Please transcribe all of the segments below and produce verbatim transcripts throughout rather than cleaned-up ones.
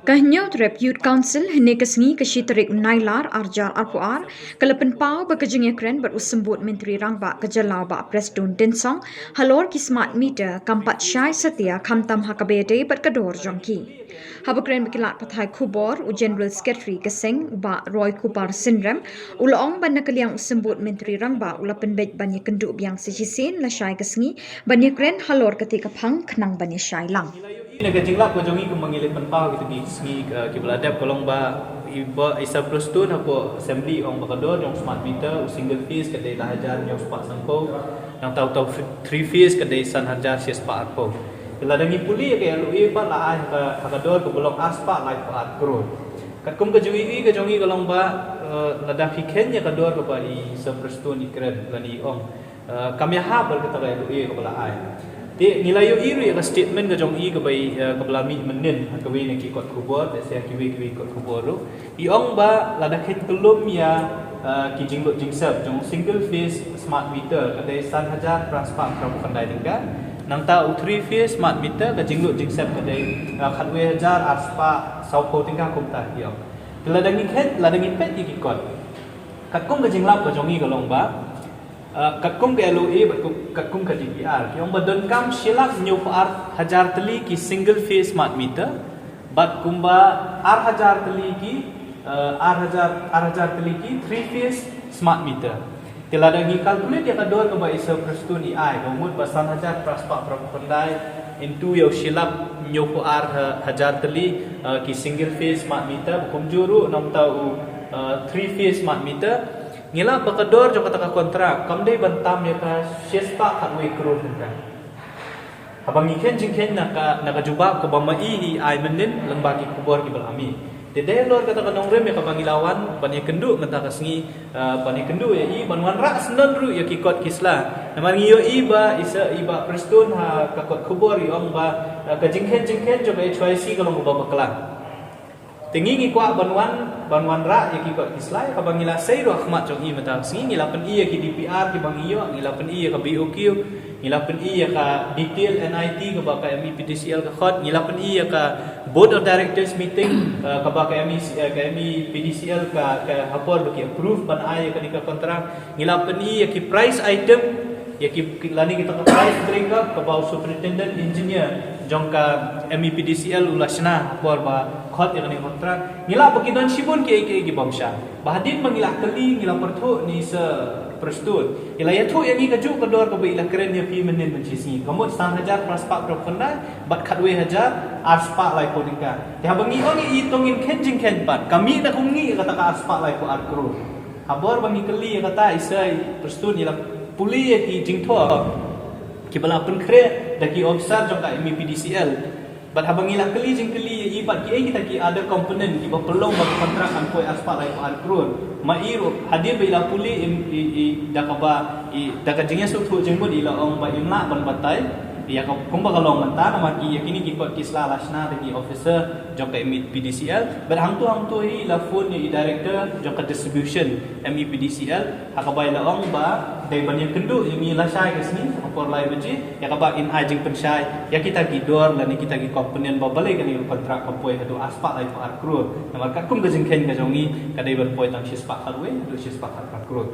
Ka Hynñiewtrep Youth Council hynne ka sngi ka shi tarik u Nailar arhajar arphew ar ka la pynpaw ba ka jingïakren bad u Symbud Myntri Rangbah ka jylla u Bah Prestone Tynsong halor ki smart meter kam pat shai satia khamtam ha kaba ïadei bad ka dor jong ki. Haba kren bad ki lad pathai khubor, u General Secretary ka seng u Bah Roy Kupar Synrem u la ong ba na ka liang u Symbud Myntri Rangbah u la pynbeit ban ïakynduh biang sa shisien lashai ka sngi ban ïakren halor kata ka phang khnang ban ïashai lang. Na ka jinglap ka jong i kumba ngi la pynpaw kita ki sngi, uh, kiba la dep ka long ba i Bah Prestone hapoh Assembly ong ba ka dor jong smart meter, u single phase ka dei lai hajar hynñiew spah sanphew, nangta uta u three phase ka dei san hajar shi spah arphew. Lada ngi pule ïa ka L O A pat la ai ha ka, ha ka dor kaba long ar spah laiphew ar klur. Katkum ka jingïohi ka jong i ka long ba, uh, lada phi kheiñ ïa ka dor kaba i Prestone i kren lane i ong, uh, kam ïahap bad kata ka L O A kaba la ai. Te ngi la ïohi ruh ïa ka statement ka jong i kaba i, uh, kaba la mih mynnin ha kawei na ki kot khubor, te sa ha kiwei kiwei kot khubor ruh. I ong ba lada kheiñ kyllum ïa, uh, ki jinglut jingsep jong single phase smart meter ka dei san hajar phra spah phra phew khyndai tyngka. Nangta u three phase smart meter ka jinglut jingsep ka dei, uh, khatwei hajar ar spah sawphew tyngka kumta i ong. Te lada ngi kheiñ, lada ngi peit ïa ki kot, katkum ka jinglap ka jong i ka long ba, uh, katkum ka L O A bad kum, katkum ka D P R ki ong ba donkam shi lak hynñiewphew ar hajar tylli ki single phase smart meter, bad kumba ar hajar tylli ki, uh, ar hajar, ar hajar tylli ki three phase smart meter. Te lada ngi calculate ïa ka dor kaba i Prestone i ai, ba mut ba san hajar phra spah phra phew khyndai into ïa u shi lak hynñiewphew ar ha-, hajar tylli, uh, ki single phase smart meter, ba kumjuh ruh nangta u, uh, three phase smart meter. Ngi lap ba ka dor jong kata ka kontrak kam dei ban tam ïa ka shi spah khatwei klur tyngka. Haba ngi kheiñ jingkheiñ na ka, na ka jubab kaba ma i i ai mynnin lyngba ki khubor kiba la mih. Te dei halor kata ka nongrim ïa kaba ngi la wan ban ïakynduh mynta ka sngi, uh, ban ïakynduh ïa i ban wanrah syndon ruh ïa ki kot ki sla. Namar ngi ïohi ba i Bah Prestone ha ka kot khubor i ong ba, uh, ka jingkheiñ jingkheiñ jong ka H Y C ka long kaba bakla. Te ngi ngi kwah ban wan, ban wanrah ïa ki kot ki sla ïa kaba ngi la sei ruh ha khmat jong i mynta ka sngi. Ngi la pyni ïa ki D P R kiba ngi ïoh, ngi la pyni ïa ka B O Q, ngi la pyni ïa ka detail N I T kaba ka M E P D C L ka khot, ngi la pyni ïa ka Board of Directors meeting, uh, kaba ka M E C, uh, ka M E P D C L ka, ka ha por ba ki approve ban ai ïa kane ka kontrak. Ngi la pyni ïa ki price item, ïa ki, ki lane kita ka price breakup kaba u Superintendent Engineer jong ka M E P D C L u la shna ha por ba khot ïa kane ka kontrak. Ngi lap ba ki don shibun kiei kiei ki bym shai. Ba hadien ba ngi la kylli, ngi la pyrthuh na i Prestone, i la ïathuh ïa ngi kajuh ka dor kaba i la kren ïa phi mynnin mynshisngi, ka mut san hajar phra spah phra phew khyndai bad khatwei hajar ar spah laiphew tyngka. Te haba ngi ong ïa i to ngin kheiñ jingkheiñ pat, ka mih na kumne ïa kata ka ar spah laiphew ar klur. Ha por ba ngi kylli ïa kata, i Prestone i la pule ïa ki jingthoh kiba la pynkhreh da ki officer jong ka M E P D C L. Bad haba ngi la kylli jingkylli ïa i bad kiei kita ki other component kiba pynlong ba ka kontrak kan poi ar spah laiphew ar klur, ma i ruh hadien ba i la pule, i, i, i da kaba, i da ka jingïasngewthuh jingmut i la ong ba im lah ban batai ïa ka kumba ka long mynta, namar ki ïa kine ki kot ki sla la shna da ki officer jong ka M E P D C L. Bad hangto hangto i la phone ïa i director jong ka distribution M E P D C L, ha kaba i la ong ba dei ban ïakynduh ïa ngi lashai ka sngi ha ka por lai baje, ïa kaba in ai jingpynshai ïa kita ki dor lane kita ki component ba balei kane ka kontrak ka poi haduh ar spah laiphew ar klur. Namar katkum ka jingkheiñ ka jong i ka dei ban poi tang shi spah khatwei haduh shi spah khatar klur.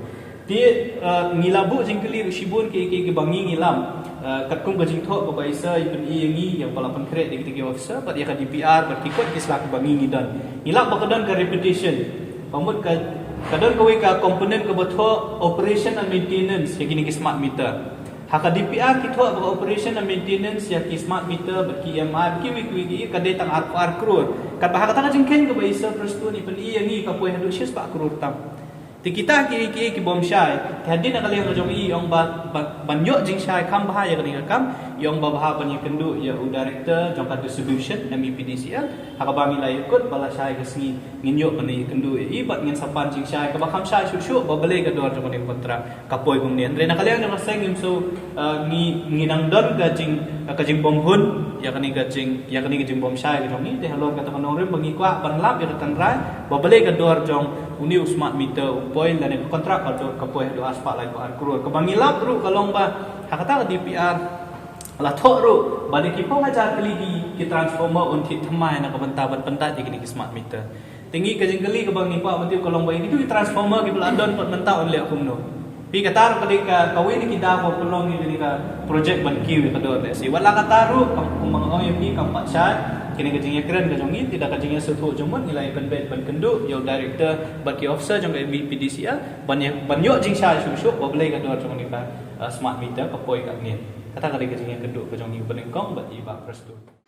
Te, uh, ngi la buh jingkylli ruh shibun kiei kiei kiba ngi ngi lap, uh, katkum ka jingthoh kaba i Sir i pyni ïa ngi, ïa kaba la pynkhreh da kita ki officer bad ïa ka D P R bad ki kot ki sla kiba ngi ngi don. Ngi lap ba ka don ka repetition. Ka mut ka, ka don kawei ka component kaba thoh operation and maintenance ïa kine ki smart meter. Ha ka D P R ki thoh ba ka operation and maintenance ïa ki smart meter bad ki E M I bad kiwei kiwei ki, ka dei tang ar, ar klur. Katba ha kata ka jingkheiñ kaba i Sir Prestone i pyni ïa ngi ka poi haduh shi spah klur tam. Te kita kiei kiei ki bym shai. Te hadien na ka liang ka jong i, i ong ba, ba, ban ïoh jingshai kham bha ïa kane ka kam, i ong ba bha ban ïakynduh ïa u director jong ka distribution M E P D C L. Ha kaba ngi la ïakut ba lashai ka sngi ngin ïoh ban ïakynduh ïa i bad ngin sa pan jingshai kaba kham shai shuh shuh ba balei ka dor jong kane ka kontrak ka poi kumne. Hynrei na ka liang jong ka seng ngim shu, uh, ngi, ngi nang don ka jing, ka jingbymhun ïa kane ka jing, ïa kane ka jingbymshai ka jong ngi. Te halor kata ka nongrim ba ngi kwah ban lap ïa ka tynrai ba balei ka dor jong une u smart meter u poi lane ka kontrak ka dor ka poi haduh ar spah laiphew ar klur. Kaba ngi lap ruh ka long ba ha kata ka D P R La thoh ruh ba da ki phew hajar tylli ki, ki transformer un thied thymmai na ka bynta ban pyndait ïa kine ki smart meter. Te ngi ka jingkylli kaba ngi kwah ban tip ka long ba ïa kitu ki transformer kiba la don pat mynta un leh kumno. Phi, kata ruh ka dei ka, kawei na ki daw ba pynlong ïa kane ka project ban kiew ïa ka dor lehse. Wat la kata ruh, kam, kumba nga ong ïa phi, kam pat shai. Kane ka jingïakren ka jong ngi, te da ka jingïasngewthuh jingmut ngi la ïa pynbeit ban kynduh ïa u director bad ki officer jong ka M V P D C L ban ïa, ban ïoh jingshai shuh shuh ba balei ka dor jong kane ka, uh, smart meter ka poi katne. Kata ka dei ka jingïakynduh ka jong ngi uba nyngkong bad i Bah Prestone.